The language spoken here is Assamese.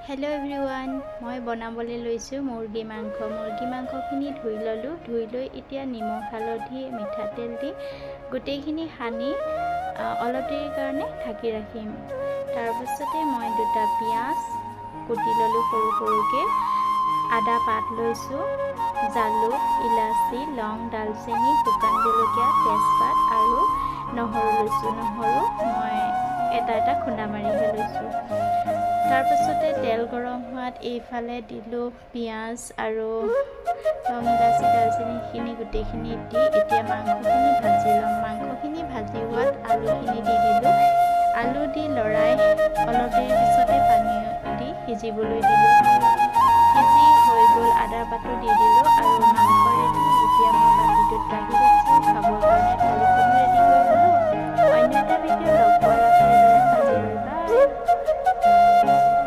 হেল্ল' এভৰিৱান, মই বনাবলৈ লৈছোঁ মুৰ্গী মাংস। মুৰ্গী মাংসখিনি ধুই ল'লোঁ। ধুই লৈ এতিয়া নিমখ, হালধি, মিঠাতেল দি গোটেইখিনি সানি অলপ দেৰিৰ কাৰণে ঢাকি ৰাখিম। তাৰপাছতে মই দুটা পিঁয়াজ কুটি ল'লোঁ সৰু সৰুকৈ, আদা পাত লৈছোঁ, জালুক, ইলাচি, লং, ডালচেনি, শুকান জলকীয়া, তেজপাত আৰু নহৰু লৈছোঁ। নহৰু মই এটা এটা খুন্দা মাৰিহে লৈছোঁ। তাৰপাছতে তেল গৰম হোৱাত এইফালে দিলোঁ পিঁয়াজ আৰু লং, ইলাচি, ডালচেনিখিনি গোটেইখিনি দি এতিয়া মাংসখিনি ভাজি ল'ম। মাংসখিনি ভাজি হোৱাত আলুখিনি দি দিলোঁ। আলু দি লৰাই অলপ দেৰি পিছতে পানী দি সিজিবলৈ দিলোঁ।